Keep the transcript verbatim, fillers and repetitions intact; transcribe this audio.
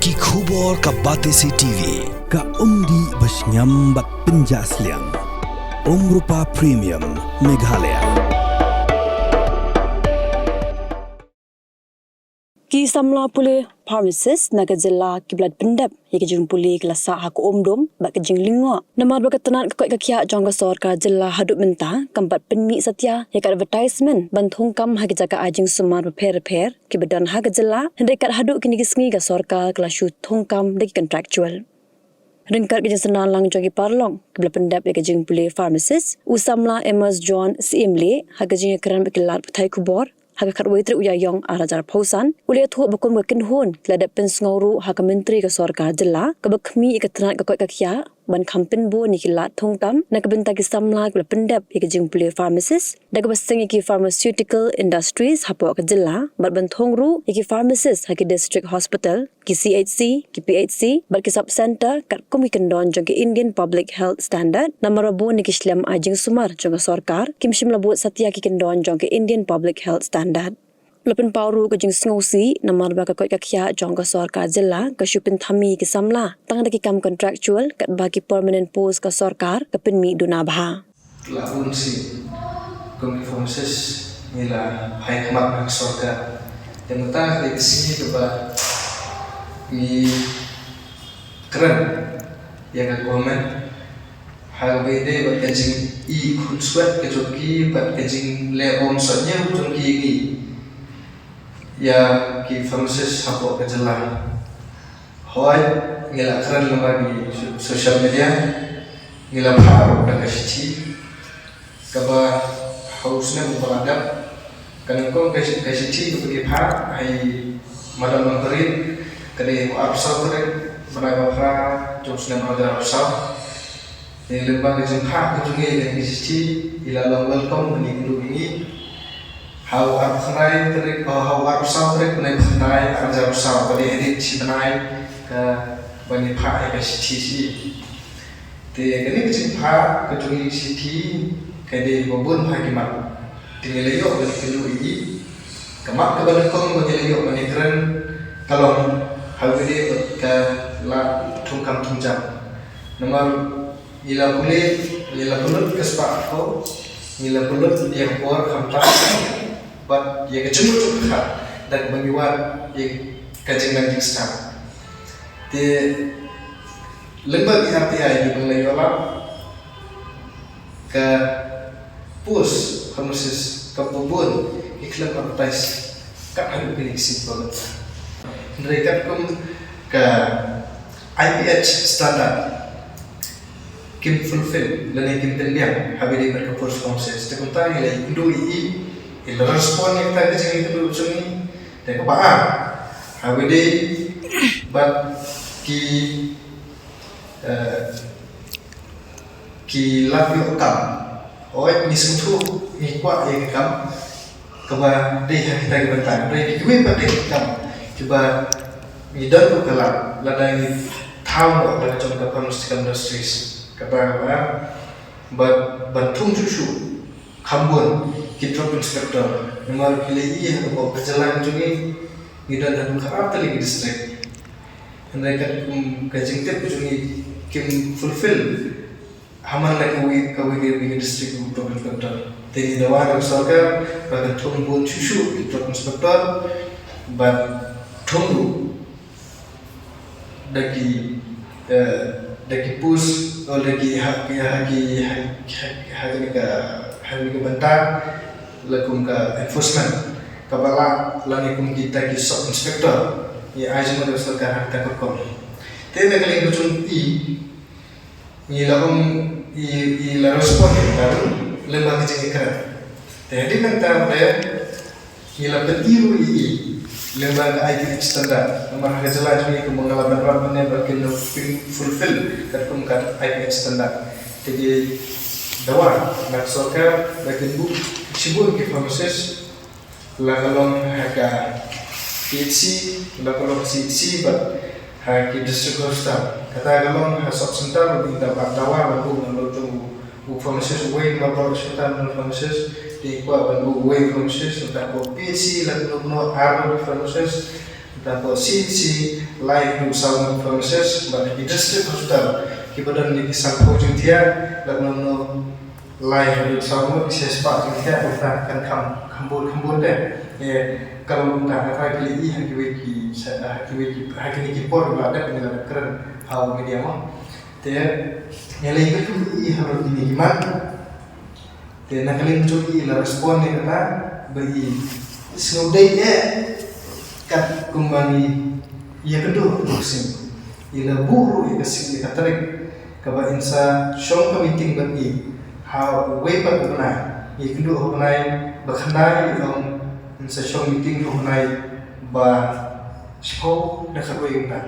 Ki khubor ka Batesi T V, ka umdih ba shngiam bad pynjah sliang. Umrupa Premium, Meghalaya. Ki samla pule pharmacist na ka jylla kiba la pyndep ïa ka jingpule ki la sah ha ka umdum bad ka jinglyngngoh namar ba ka tnat ka koit ka khiah jong ka sorkar jylla haduh mynta kam pat pynmih satia ïa ka advertisement ban thung kam ha ki jaka ai jingsumar bapher bapher kiba don ha ka jylla. Hynrei kat haduh kine ki sngi ka sorkar ka la shu thung kam da ki contractual. Ryngkat ka jingsynran lang jong ki paralok kiba la pyndep ïa ka jingpule pharmacist, u samla Amos John Syiemlieh, ha ka jingïakren bad ki lad pathai khubor ha ka khatwei tarik u Ïaïong arhajar arphew san, u la ïathuh ba kum ka kynhun ki la dep pynsngew ruh ha ka myntri ka sorkar jylla kaba khmih ïa ka tnat ka koit ka khiah ban kham pynbun ïa ki lad thung kam na ka bynta ki samla kiba la pyndep ïa ka jingpule pharmacist da kaba seng ïa ki pharmaceutical industries hapoh ka jylla bad ban thung ruh ïa ki pharmacist ha ki district hospital, ki C H C, ki P H C bad ki sub centre katkum ki kyndon jong ki Indian Public Health Standard namar ba bun na ki shlem ai jingsumar jong ka sorkar kim shym la bud satia ki kyndon jong ki Indian Public Health Standard. La pynpaw ruh ka jingsngewsih namar ba ka koit ka khiah jong ka sorkar jylla ka shu pynthame ki samla tang da ki kam contractual katba ki permanent post ka sorkar ka pynmih duna bha. La bun sien kum ki pharmacist ngi la phai khmat ha ka sorkar. Te mynta ka dei ka sngi kaba ngi kren ïa ka government ha kaba ïadei bad ka jingïakhunswet ka jong ki bad ka jingleh bom sot ñiew jong ki ïa ngi, ïa ki pharmacist hapoh ka jylla. Hooid, ngi la kren lyngba ki social media, ngi la phah ruh da ka shithi kaba ha u snem uba la dep. Ka nyngkong ka shi-, ka shithi kaba ngi phah ha i Madam Nongpyrin ka dei ha u arphew saw tarik bnai ba phra jong u snem arhajar arphew saw. Te lyngba ka jingphah ka jong ngi ïa kane ka shithi, i la long welcome ban ïakynduh ïa ngi ha u arphew khyndai tarik, oh, ha u arphew saw tarik bnai ba khyndai arhajar arphew saw, ka dei hadien shi bnai kaba ngi phah ïa ka shithi sha i. Te kane ka jingphah ka jong ngi ka shithi ka dei ba bun bha ki mat. Te ngi la ïoh ban ïakynduh ïa i. Ka mat kaba nyngkong ba ngi la ïoh ban ïakren ka long ha kaba ïadei bad ka lad thung kam thung jam. Namar ngi la pule, ngi la pynlut ka spah arphew, ngi la pynlut ïa ka por khamtam bad ïa ka jingmut jingpyrkhat da kaba ngi wad ïa ka jingnang jingstad. Te lyngba ki R T I kiba ngi la ïoh lap, ka post pharmacist kaba bun ki khlem advertise kat haduh kine ki sngi ba mynta. Hynrei katkum ka I P H standard kim fulfill lane kim pynbiang ha kaba ïadei bad ka post pharmacist. Te kumta ngi la ïakynduh ïa i, i la respond ïa kata ka jingïakynduh jong ngi. Te kaba ar ha kaba ïadei bad ki, eh, ki lad ïoh kam. Hooid, ngi sngewthuh, ngi kwah ïa ka kam kaba dei ha kita ki bynta. Hynrei kiwei pat de ki kam kiba ngi don ruh ka lad lada ngi thaw noh da ka jong ka pharmaceutical industries. Kata kaba, ba ban thung shuh shuh kham bun ki drug inspector. Namar ki la ïohi ha ka jylla ka jong ngi, ngi don haduh khatar tylli ki district. Hynrei katkum ka jingtip ka jong ngi kim fulfill ha man la kawei kawei ka district u drug inspector. Te ngi dawa da ka sorkar ba kan thung bun shuh shuh ki drug inspector bad thung ruh da ki, eh, da ki post, oh, da ki ha, ki ha, ki ha, ha, ha kane ka, ha kane ka bynta la kum ka enforcement kaba lah lane kum kita ki sub inspector. Ngi ai jingmut ïa ka sorkar ha kata ka rukom. Te na ka liang ka jong i, ngi la ong i, i la respond ïa kata ruh lyngba ka jingïakren. Te hadien nangta ba ngi la pyni ruh ïa i lyngba ka I P H standard. Namar ha ka jylla jong ngi kumba nga la ban rap mynne ba kin fulfill katkum ka I P H standard. Te ngi dawa na ka sorkar ba kin buh shibun ki pharmacist la ka long ha ka P H C, la ka long C H C bad ha ki district hospital. Kata ka long ha sub center ruh ngi dawa, dawa ban buh na lok jong u pharmacist uwei, namar baroh shi hospital don pharmacist, te ngi kwah ban buh uwei u pharmacist, mynta ha P H C la ka long ar ngut ki pharmacist, Tapoh C H C lai haduh saw ngut pharmacist bad ki district hospital kiba don ïa ki sanphew jingthiah, lada nang lai haduh saw ngut shispah jingthiah, kumta kan kham kham bun kham bun de. Ka long kumta, kata ki la ïohi ha kiwei ki, ha kiwei ki, ha kine ki por la dep, ngi la dep kren ha u media mo. Te ngi la ïohi ha kine ki month. Te na ka liang jong i la respond ïa kata ba i sngewdei eh kat kumba ngi ïakynduh ha ka sien. I la buh ruh ïa ka sien, ïa ka tarik kaba in sa shong ka meeting bad i ha uwei pat u bnai. Ïakynduh ha u bnai ba khyndai, i ong in sa shong meeting ha u bnai ba shiphew da khatwei u bnai.